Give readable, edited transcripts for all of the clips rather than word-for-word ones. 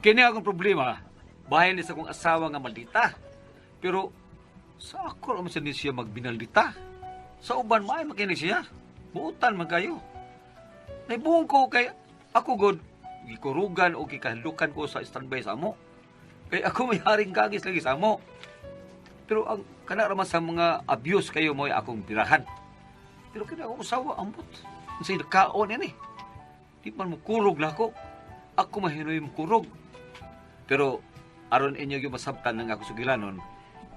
Kini akong problema, bahin ni sa akong asawa nga maldita. Pero sa ako ra man sa ni siya magbinaldita. Sa uban maay makini siya. Buutan man kayo. Naibuhong ko kay ako god gikurugan o gikahadlukan ko sa standby sa amo. Kay ako may haring gagis lagi sa amo. Pero ang kana ra man sa mga abuse kayo mo akong pirahan. Pero kini akong usawa ambot. Unsay nakaon ini? Di man mo kurog na ako. Ako mahinoy mo kurog. Pero aron inyo gyud masabtan ang akong sugilanon,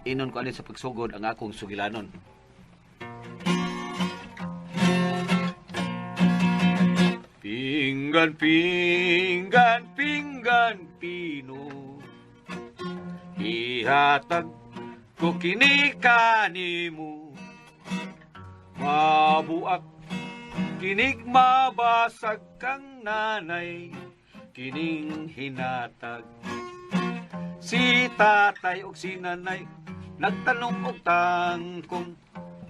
inon ko ani sa pagsugod ang akong sugilanon. Pinggan, pinggan, pinggan, pino. Ihatag ko kini kanimo. Mabuak kinig mabasag kang nanay, kining hinatag. Si tatay og si nanay nagtanong og tangkong,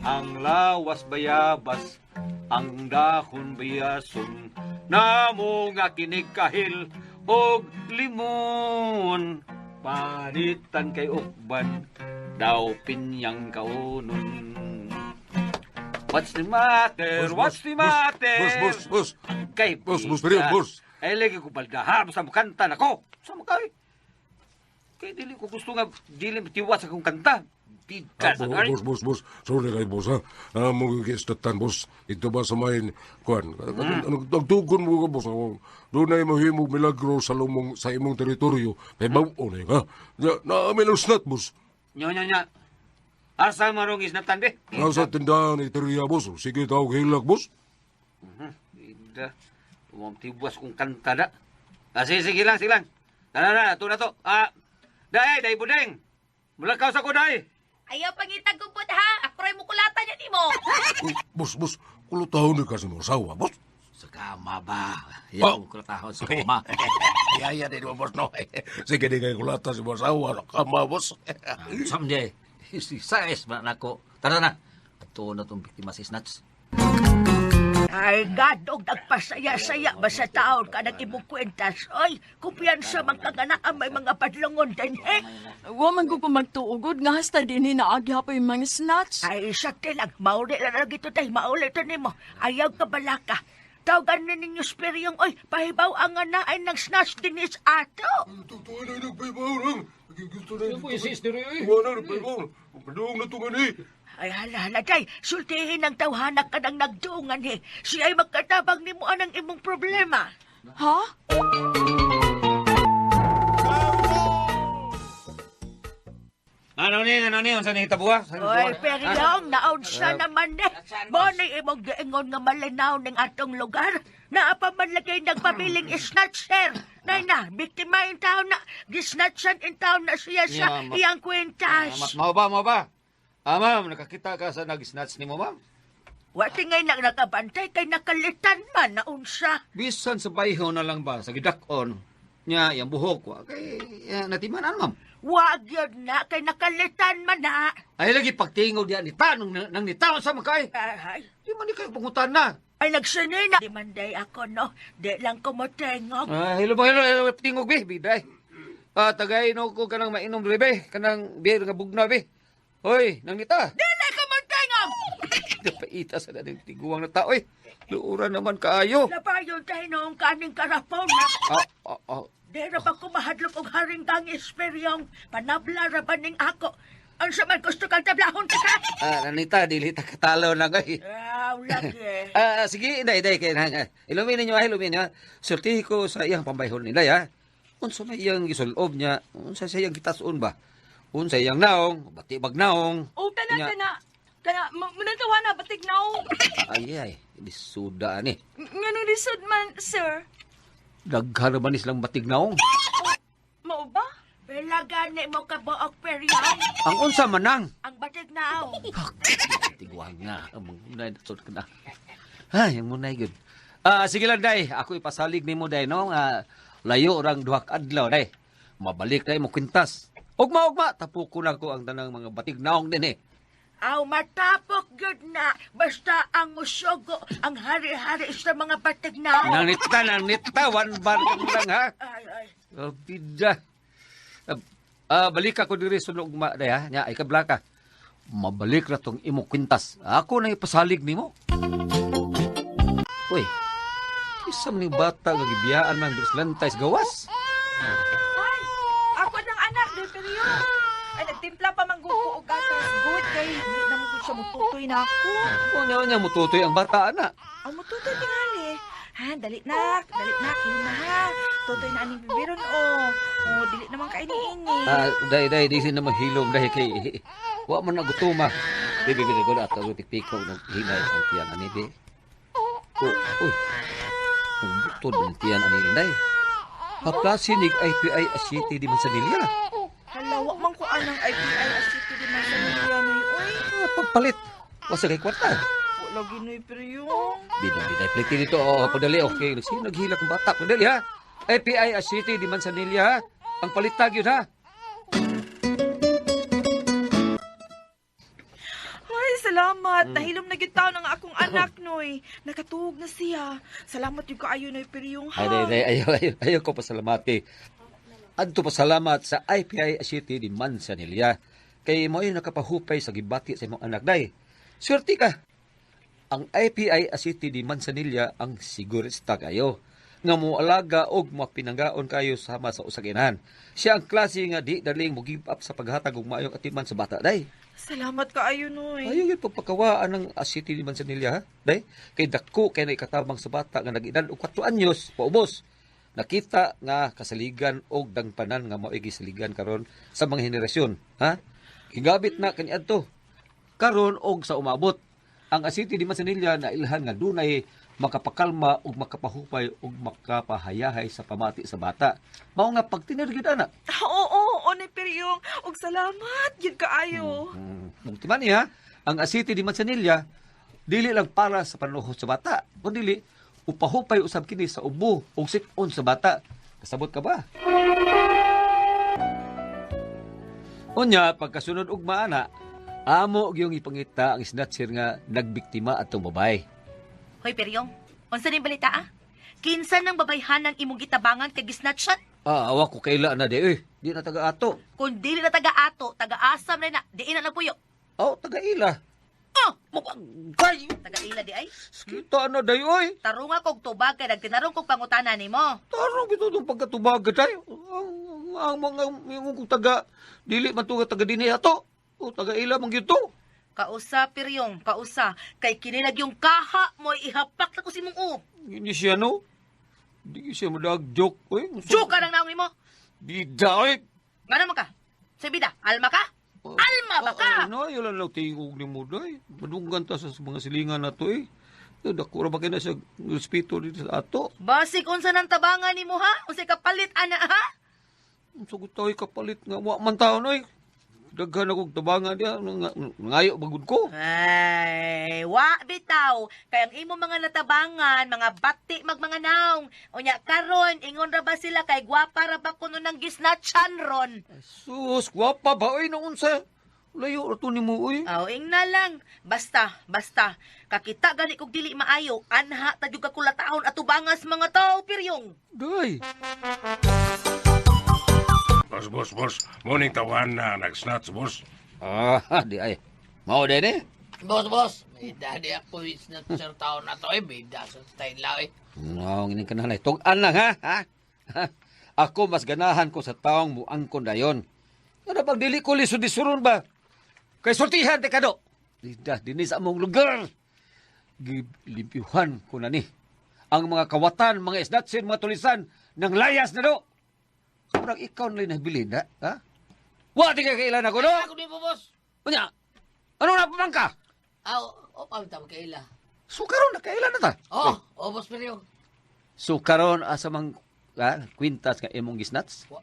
ang lawas bayabas, ang dahon bayason, namo nga kinig kahil og limon. Palitan kay ukban, daw pinyang kaunon. What's the matter? Boss, What's the boss, matter? Boss, boss, boss. Kay Boss, boss, Period, boss. Ay, lagi ko baldahan. Basta mo kanta na ko. Sa mo kay. Kay dili ko gusto nga dili tiwas akong kanta. Bigkas. Ah, boss, boss, boss. Sorry kay boss, ha. Ah, mo giistatan, boss. Ito ba sa main, kuan. Nagtugon mo ka, boss. Doon ay mahimog milagro sa lumong, sa imong teritoryo. May bawo na yun, ha. Na, na, snat, boss. Nyo, nyo, nyo. Asa marong isnatan, be? Nasa tindahan ni Teria, boss. Sige, tawag hilak, boss. Ida. Tumamtiwas kong kanta na. Ah, sige, sige lang, sige lang. Na, na, na, ito na to. Ah, day, day, budeng. Mulakaw sa ko, day. Ayaw pangitag ko ha. Ako rin mukulatan niya nimo. Uy, boss, boss. Kulutahon ni ka sa mga asawa, boss. Sa kama ba? Yaw, kulutahon sa kama. Yaya din mo, boss, no? Sige, di kayo kulata sa mga asawa. Sa kama, boss. Samjay, si Saes ba nako. Tara na. Ito na itong biktima si Snatch. Ay, gadog, nagpasaya-saya ba sa taon ka nang imong kwentas? Oy, kumpiyansa man ka nga naa may mga padlongon din, eh. Wa man ko magtuugod nga hasta dinhi naagi pa yung mga snatch. Ay, sakti lang, mauli lang lang ito tayo, mauli ito nimo. Ayaw ka balaka. Tawagan ni ninyo spiryong, oy, pahibaw ang nga na ay nang snatch din is ato. Totoo na nagpaibaw lang. Gusto na. po yung sister eh? Wala nagpaibaw. Padung na tungan eh. Ay, hala, hala, day, sultihin ang tawhanak ka ng nagduungan, eh. Siya ay magkatabang nimo anang imong problema. Ha? Ano ni, ano ni, unsa ni hitabuha? Oy, Peryong, naunsa naman eh. Mo na imong giingon nga malinaw ng atong lugar. Naa pa man lagay nagpabiling snatcher. Nay na, biktima in town na. Gisnatchan in town na siya sa Yeah, iyang kwintas. Mao ba, mao ba? Ah, ma'am, nakakita ka sa nag-snatch nimo, ma'am? Wa tingay nang nakabantay kay nakalitan man naunsa. Bisan sa bayho na lang ba, sa gidak-on, nya, yang buhok, wa, kay, ya, natimanan, ma'am. Wa gyud na kay nakalitan man na. Ay, lagi pagtingog diyan ni tanong nang nitaon sa makay. Ay, Di man ni kayo pangutan na. ay nagsini na. Di man day ako no. Di lang ko motengog. Ah, hello ba, hello, hello, tingog, be, biday. Ah, tagay no ko kanang mainom diri, be, kanang beer nga bugna, be. Hoy, nang nita. Dili ko motengog. Napaita sa daning tiguang na tao, eh. Luura naman kaayo. Labayon tayo noong kaning karapon na. Ah, ah, ah. Di ra ba ko mahadlok og haring kang esperyong panabla ra ba ning ako? Ang sa man gusto kang tablahon ka ka? Ah, nanita, dili ta katalo na kay. Ah, lagi. Ah, sige, inday, inday, kay na. Ilumin ninyo, ah, ilumin ninyo. Sultihi ko sa iyang pambayhon nila, ya. Unsa may iyang gisulob niya, unsa sa iyang gitasun ba? Unsa iyang naong, bati bag naong. O kana Nya- kana kana munang na batik naong. Ay, ay, lisuda ani. Nganong lisod man, sir? Daghan naman ni silang batig naong. Mao ba? Pila gani mo ka buok peryong Ang unsa manang. ang batig naong. Tiguan nga, ang mga unay na ka na. Ay, ang munay gud. Ah, sige lang day, ako ipasalig nimo day no nga layo rang duha ka adlaw day. Mabalik na mo kwintas. Ugma ugma, tapuko na ko ang tanang mga batig naong dinhi. Aw, matapok gyud na. Basta ang musugo, ang hari-hari sa mga batignaw. Nanita, nanita, one bar lang ha. Ay, ay. Oh, bida. Balik ako diri sa ugma day ha. Nya ay kablaka. Mabalik ra tong imo kwintas. Ako na ipasalig nimo. Uy. Isa man ning bata nga gibiyaan man diri sa lantay sa gawas. Ay, ako ng anak, Del Perio. Ay, nagtimpla pa man gud ko og gatas. Good kay di na mo gud siya mututoy na ako. Unya unya mututoy ang bata ana. Ang mututoy tingali. Ha, dali na, dali na, kilo na ha. Tutoy na aning bibiron o. O, dili naman ka ini-ini. Ah, day day di na mahilom dahil kay wa man nagutuma. Bibi bibi ko ato pikpiko ng hinay ang tiyan ani bi. Oh, uy. Butod ng tiyan ani inday. Haplasi nig IPI City di Manzanilla. Hala, wa man ko anang IPI as city di man sa nila noy. Uy, Ah, pagpalit. Wasa kay kwarta. wa lagi noy pero Bida bida pliti dito. Oh, padali okay. Sino naghilak ang bata? Padali ha. IPI City di Manzanilla ha. Ang palitag yun ha. Ay, salamat. Nahilom na gyud taon ang akong anak noy. Nakatuog na siya. Salamat yung kaayo noy pero yung ha. Ay, ay, ay, ayaw, ayaw, ayaw ko pasalamati. Adto pasalamat sa IPI City di Manzanilla. Kay mo ay nakapahupay sa gibati sa imong anak day. Swerte ka. Ang IPI City di Manzanilla ang sigurista kayo nga moalaga og mapinanggaon kayo sama sa usag inahan. Siya ang klase nga di daling mo give up sa paghatag og maayong atiman sa bata day. Salamat kaayo noy. Ayaw yun pagpakawaan ng City di Manzanilla, ha? Day, kay dako kay naikatabang sa bata nga nag-edad og 4 anyos, paubos. Nakita nga kasaligan og dangpanan nga mao'y gisaligan karon sa mga henerasyon, ha? Gigabit na kaniadto. Karon og sa umabot ang City di Manzanilla na ilhan nga dunay makapakalma ug makapahupay ug makapahayahay sa pamati sa bata. Mao nga pagtinir gyud ana. Oo, oo, noy pero og salamat gyud kaayo. Mugtiman niya, ang City di Manzanilla dili lang para sa panuhot sa bata, kundi upahupay usab kini sa ubo ug sit-on sa bata. Kasabot ka ba? Unya, pagkasunod og maana, amo gyung ipangita ang snatcher nga nagbiktima atong babae. Hoy, Peryong, unsa ning balita ah? Kinsa nang babayhanan imong gitabangan kay gisnatchan? Ah, awa ko kaila na di eh. Di na taga ato. Kung dili na taga-ato, taga-asam na na, diin na nagpuyo. Aw, taga ila. Oh, Kay, taga-ila di ay. kita na day oy. Tarunga kog tubag kay nagtinarong kog pangutana nimo. Tarong bitaw tong pagkatubag day. Ang mga yung kong taga dili man to nga taga dinhi ato. O taga ila man gyud to. Kausa, Peryong, kausa. Kay kinilag yung kaha mo, ihapak na ko si mong u. Hindi siya no. Di siya madag joke oy. Joke ka lang naong nimo. Bida oy. Nga naman ka? Sa bida, alma ka? Alma ba ka? Ay, no, yun lang tingog ni mo day. Madunggan ta sa mga silingan na to eh. Dako ra ba kay na siya respeto dito sa ato. Basig unsa nang tabangan nimo ha? Unsay kapalit ana ha? Ang sagot tayo kapalit nga wa man taon oy. Daghan akong tabangan diya ngayo bagud ko. Ay, wa bitaw. Kay ang imo mga natabangan, mga bati mag mga naong. Unya karon ingon ra ba sila kay gwapa ra ba kuno nang gisnatchan ron? Sus, gwapa ba oy nung unsa? Layo ra to nimo oy. Aw, ing na lang. Basta, basta. Kakita gani kog dili maayo, anha ta jud ka kulataon atubangas mga tao piryong. Day. Boss, boss, boss. Morning tawan na nag-snatch, boss. Ah, di ay. Mao din eh. Boss, boss. Bida di ako snatcher taon na to eh. Bida sa style lang eh. No, nginin ka na lang. Tug-an lang ha? Ha? Ha? Ako mas ganahan ko sa taong muangkon dayon. Ano bang dili ko lisod-lisuron ba? Kay sultihan te kado. Dida dinhi sa among lugar. Gilimpyuhan ko na ni. Ang mga kawatan, mga isdatsin, mga tulisan, ng layas na do. Murag ikaw na nabilin, ha? Ha? Wa di ka kailan ako, no? Ako di po, boss. Unya, ano na pamangka? Aw, o pamita mo kaila. So karon na kailan na ta? Oh, oh, boss pero. So karon asa mang kwintas nga imong gisnats? Wa,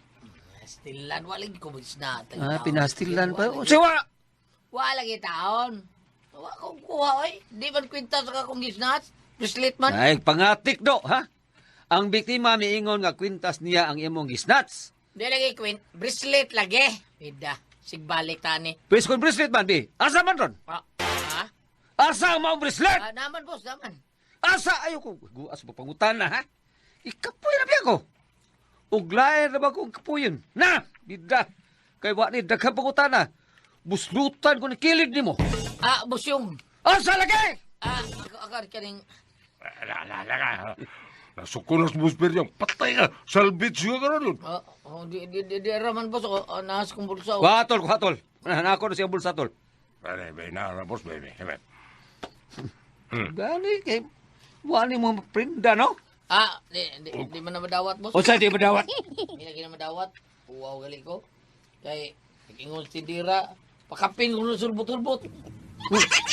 stilan wa lagi ko mag-snatch. Ah, pinastilan pa. Siwa! Wa lagi taon. Wa kong kuha oy. Di man kwintas ka kong gisnatch. Bracelet man. Ay, pangatik do, ha? Ang biktima miingon nga kwintas niya ang imong gisnats. Di lagi kwint. Bracelet lagi. Bida. Sigbalik tani. Pwes kung bracelet man, bi. Asa man ron? Ah, ha? Asa ang maong bracelet? Ah, naman, boss, naman. Asa ayo ko guas mo pangutan na ha? Ikapoy na biya ko. Uglayan na ba kong kapuyon? Na! Bida! Kay wa ni daghang pangutana. Buslutan ko ni kilid nimo. Ah, boss yung. Asa lagi? Ah, ako, ako, kaning... Ala, ala, ala. Nasuko na sa boss Peryong. Patay ka. Salvage ka karon. Ah, oh, di, di, di, di, raman, boss. Oh, oh, nahas kong bulsa. Oh. Kuhatol, kuhatol. Nako na siyang bulsa tol. Bebe, bebe, na, boss, bebe. Bebe. Gani kay wa ni mo prinda no? Ah, di, di, di man na madawat, boss. Unsa di madawat? Di lagi na madawat. Uwaw gali ko. Kay, nag-ingon si Tindira. Pakapin ko na sulbot-sulbot.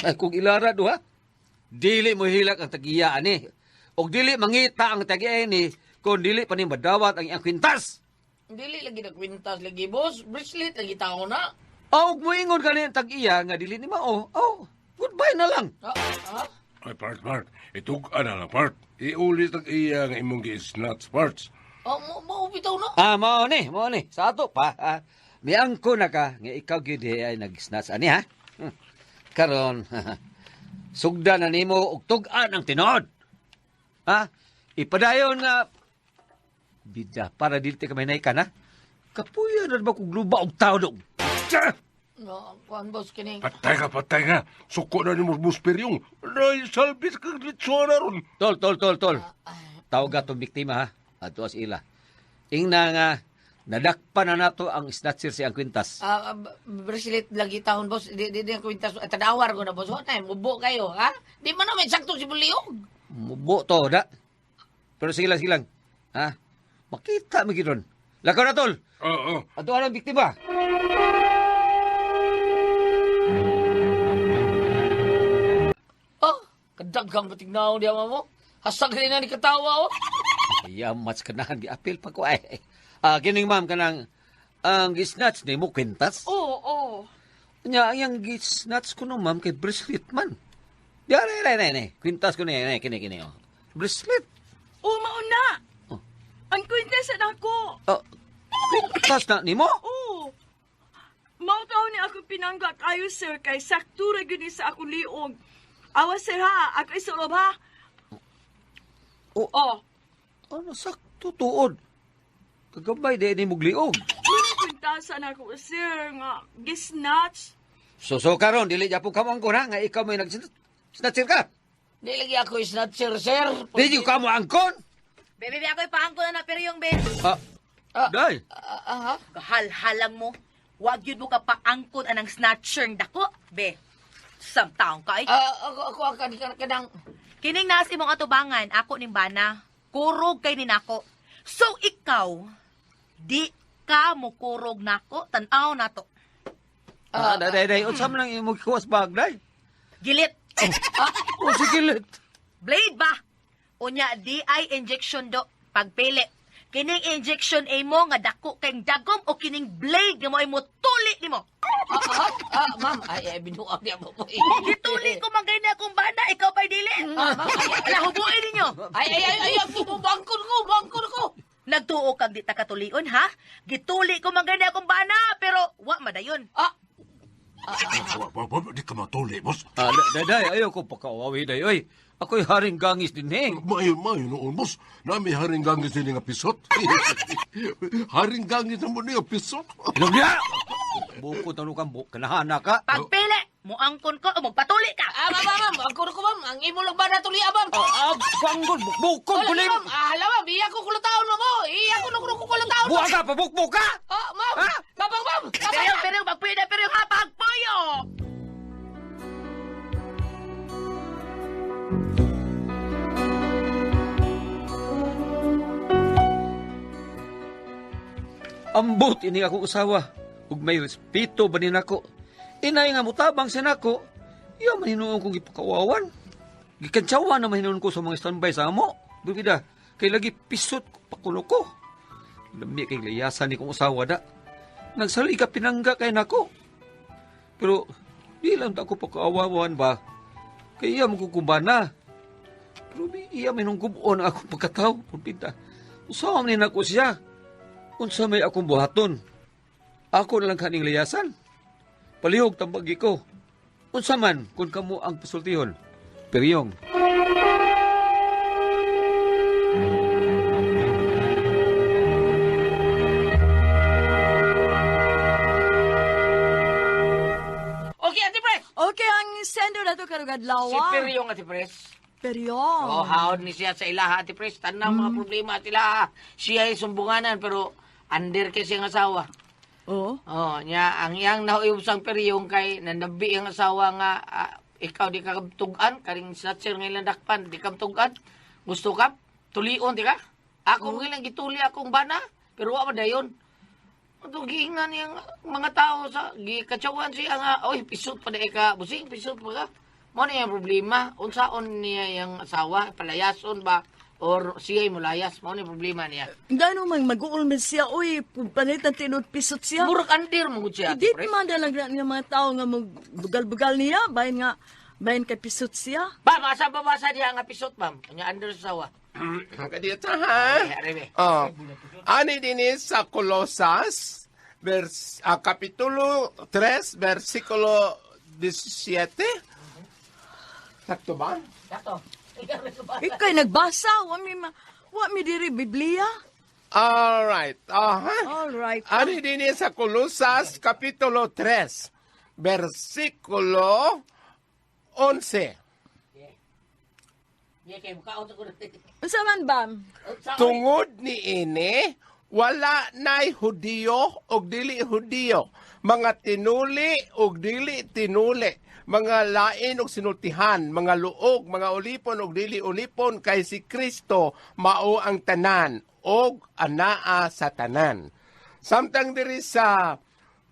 Ay kung ilara duha. Dili mo hilak ang tagiya ani. Og dili mangita ang tagiya ni kung dili pa ni madawat ang iyang kwintas. Dili lagi na kwintas lagi, boss. Bracelet lagi tao na. Og moingon kani ang tag-iya nga dili ni mao. Oh, goodbye na lang. Ah, ah? Ay, part, part. Itug-an na lang, part. Iulit ang iya nga imong gi-snatch, parts. Oh, mo, mo, bitaw na. Ah, mao ni, mao ni. Sa ato pa, ah, miangko na ka nga ikaw gyud eh, ay nag-snatch ani ha. Karon, sugda na nimo og tug-an ang tinuod. Ha? Ipadayon nga bida para dili ka mahinay-kan ha. Kapuya na ba kog luba og tao dog? Tsa! No, kuan, boss, kining. Patay ka, patay ka. Suko na ni mo, boss Peryong. Nay, salvage ka litso na ron. Tol, tol, tol, tol. Tawag atong biktima ha. Ato as ila. Ingna nga nadakpan na nato ang snatcher si ang kwintas. Ah, ah, bracelet lagi taon, boss. Di, di, di, ang kwintas. Tanawar ko na, boss. Wala, mubo kayo, ha? Di man naman sakto si Buliog. Mubo to, da. Pero sige lang, sige lang. Ha? Makita mo gid ron. Lakaw na, tol. Oo, oo. Ato ang biktima. Oh, kadaghang patignaw diya mo. Hasag rin na ni katawa, oh. Yamat ka na, giapil pa ko ay. Ah, kining ma'am kanang ang gisnatch ni mo kwintas. Oo, oo. Nya ang gisnatch ko no ma'am kay bracelet man. Diyan re re re. Kwintas ko ni ne kini kini oh. Bracelet. Oo, mauna. Oh. Ang kwintas na ako. Oh, kwintas na nimo? Oo. Mao taon ni ako pinangga kayo, sir, kay sakto ra gyud ni sa akong liog. Awa, sir, ha? Ako isulob, ha? Oh. Oh. Ano sakto tuod? Kagabay di ni mugliog. Muna kwintasan ako, sir, nga gisnatch. So so karon dili gyapon kamo angkon ha nga ikaw may nag-snatcher ka. Di lagi ako snatcher, sir. Di gyud kamo angkon. Bebe, be, ako ipaangko na na pero yung be. Ah, day. Ah, ah, ha? Kahalhalang mo. Wag yun mo ka paangkon anang snatcher ng dako, be. Samtaong ka ay. Ah, ako, ako, ako, kanang, kanang. Kining naas imong atubangan, ako ning bana. Kurog kay ni nako. So ikaw, di ka mo kurog nako, tan-aw nato. Ah, day day day unsa man ang imong gikuha sa bag day? Gilit. Oh, sige lit. Blade ba? Unya di ay injection do pagpili. Kining injection imo nga dako kay dagom o kining blade nga mo ay motuli nimo. Ah, ah, ah, ma'am. Ay, ay, binuang niya mo. Gituli ko man gani akong bana, ikaw pa'y dili. Ah, ma'am, ay, ay, Ala hubuin ninyo. ay, ay, ay, ay, ako, bangkon ko, bangkon ko. Nagtuo kag di ta katulion ha? Gituli ko man gani akong bana pero wa madayon. Ah, Wa, wa, wa, di ka matuli, boss. Ah, day day ayaw ko pakawawi day oy. Ako'y haring gangis din eh. Mayo, mayo noon, boss. Nami haring gangis din nga pisot. Haring gangis na mo niya pisot. Inom niya! Bukod ano kang kanahana ka. Pagpili, muangkon ko o magpatuli ka. ah, ma'am, ma'am, ma'am, bangkon ko, ma'am. Ang imo lang ba natuli, ah, ma'am? Ah, banggon, bukod ko Wala, ni. ma'am. Ah, hala, ma'am. Iya ko kulataon, ma'am. Oh. Iya ko nung kulataon. Buwa ka, pabukbuk ka! Ah, ma'am. Ha? Babang, ma'am. Pero pero magpili pero ha pagpuyo. Ambot ini akong usawa. Ug may respeto ba ni nako. Inay nga mutabang siya nako. Iya man hinuon kong gipakawawan. Gikantsawan na mahinuon ko sa mga standby sa amo. Bibida, kay lagi pisot ko pakulo ko. Lami kay layasan ni kong usawa da. Nagsali ka pinangga kay nako. Pero di lang ta ko pakawawan ba. Kay iya magkukumbana. Pero iya minong gubon ang akong pagkataw. Pulpita. Usawa man ni nako siya. Unsa may akong buhaton. Ako na lang kaning layasan. Palihog tambagi ko. Unsa man kung kamo ang pasultihon. Periyong. Okay, Ate Pres. Okay, ang sender na to karong adlaw. Si Peryong, Ate Pres. Peryong. Oh, haod ni siya sa ilaha, Ate Pres. Tanang mga problema at ilaha. Siya ay sumbunganan, pero under kay siyang asawa. Oh. Oh, niya ang iyang nauyub sang Peryong kay nanabi ang asawa nga ikaw di ka tugan karing snatcher nga ilang dakpan di ka tugan. Gusto ka tulion di ka? Ako oh. lang gituli akong bana pero wa man dayon. Ato giingnan niyang mga tao sa gikatsawan siya nga oy pisot pa di ka busing pisot pa ka. Mo na yung problema unsaon niya yung asawa palayason ba or siya mulayas mo na yung problema niya. Gano man mag-uulmed siya, uy, palit ang tinud pisot siya. Murag andir mo gud siya. Ate Di Pres. man na lang nga mga tao nga magbugal-bugal niya, bahin nga, bahin kay pisot siya. Ba, masa babasa diha nga pisot, ma'am. Unya under sa sawa. Kadiyot ha. Ay, arebe. Oh. Ani din sa Colosas, vers, kapitulo 3, versikulo 17. Sakto ba? Dato. Ikay nagbasa, wa mi diri Biblia. Alright. Aha. All right. Ani din sa Colosas, kapitulo 3, versikulo 11. Yeah, kay mukaon sa kuno. Unsa man ba? Tungod ni ini, wala na'y Hudiyo og dili Hudiyo, mga tinuli og dili tinuli, mga lain og sinultihan, mga luog, mga ulipon og dili ulipon, kay si Kristo mao ang tanan og anaa sa tanan. Samtang diri sa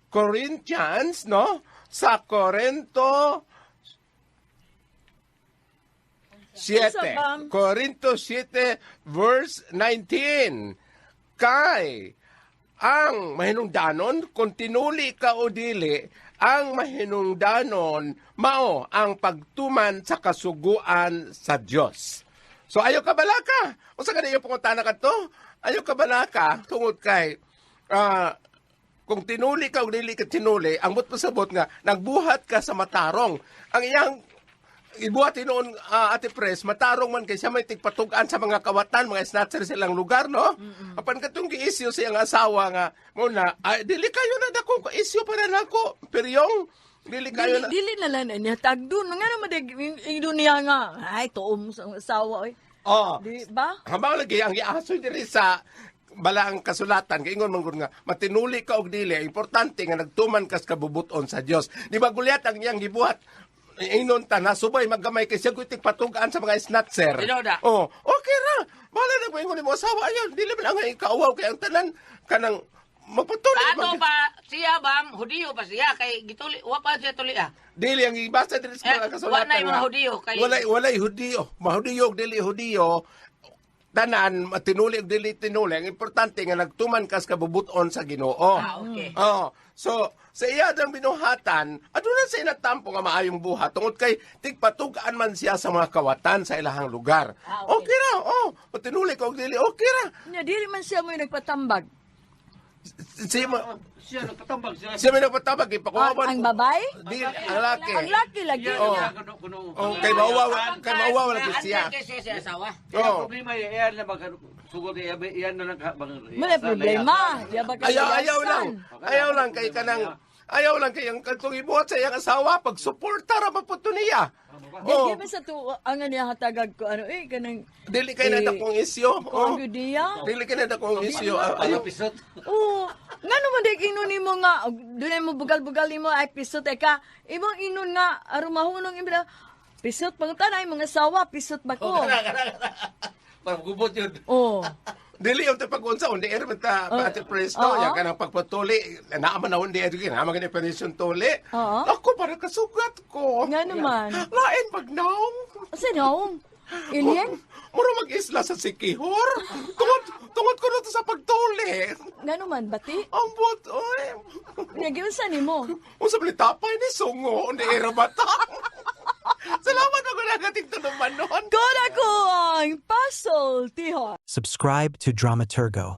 Corinthians, no? Sa Corinto 7. Corinto 7 verse 19. Kay ang mahinungdanon kung tinuli ka o dili, ang mahinungdanon mao ang pagtuman sa kasuguan sa Dios. So ayo ka balaka. Unsa ka niyo pangutana kadto? Ayo ka balaka tungod kay kung tinuli ka o dili ka tinuli, ang but pasabot nga nagbuhat ka sa matarong. Ang iyang ibuhat noon Ate Pres, matarong man kay siya may tigpatug-an sa mga kawatan, mga snatcher silang lugar, no? Apan katong giisyo siyang asawa nga muna, ay, dili kayo na dako, isyo para nako. Pero yung dili kayo na Dili na lang na niya tagdun. Nga naman ingdun niya nga. Ay, tuom sa asawa oy. Oh. Di ba? Habang lagi ang giasoy diri sa balaang kasulatan kay ingon man gud nga matinuli ka og dili, importante nga nagtuman kas kabubuton sa Dios. Di ba gulyat ang iyang gibuhat? Inon ta nasubay maggamay kay siya gutik patugaan sa mga snatcher. Tinoda. Oh, okay ra. Bahala na ko ingon nimo asawa ayo, dili man ang ikauwaw kay ang tanan kanang magpatuloy. Sa ato pa siya bam, Hudiyo pa siya kay gituli, wa pa siya tuli ah. Dili ang ibasa dili sa mga kasulatan. Wa na yung mga Hudiyo kay walay Hudiyo. Mahudiyo og dili Hudiyo. Tanan matinuli og dili tinuli. Ang importante nga nagtuman kas kabubuton sa Ginoo. Ah, okay. Oh, so sa iya dang binuhatan, aduna sa inatampo nga maayong buhat tungod kay tigpatug-an man siya sa mga kawatan sa ilahang lugar. Ah, okay. Okay ra, oh, matinuli ka og dili, okay ra. Nya dili man siya mo nagpatambag. Siya nagpatambag siya. Siya may nagpatabag, ipakuha Ang babae? Dili, ang laki. Ang laki lagi. Oh. Oh, kay mauwaw lagi siya. Under kay siya siya asawa. Oh. Problema iyan na mag sugod iyan na lang bang. May problema. Ya ba Ayaw lang. Ayaw lang kay kanang ayaw lang kay ang katong ibuhat sa iyang asawa pagsuporta ra pa pud to niya. Oh. Oh, Di ba sa tuo ang niya hatagag ko ano eh kanang dili kay na dakong isyo. oh. Oh. Niya. Dili kay na dakong isyo. Ayaw. Pisot. Oo. Ngano man di ingnon nimo nga dunay mo bugal-bugal nimo ay pisot eka. Imong ingnon nga aron mahunong imo pisot pangutan ay mga sawa pisot ba ko. Para gubot yun. Oh. Dili yung pag-unsa on the air man ta Ate Pres no, Oo. ya kanang pagpatuli naaman na on the air naaman gani permission tuli. Oo. Ako para kasugat ko. Nga naman. Lain pagnaong. Asa naong? Alien? Mura mag-isla sa Sikihor. Tungod ko na to sa pagtuli. Nga naman bati? Ambot, oy. Nya giunsa nimo? Unsa man tapay ni sungo on the air ba ta? Salamat ako nagating tunuman noon. Kora ko ang puzzle, tiho. Subscribe to Dramaturgo.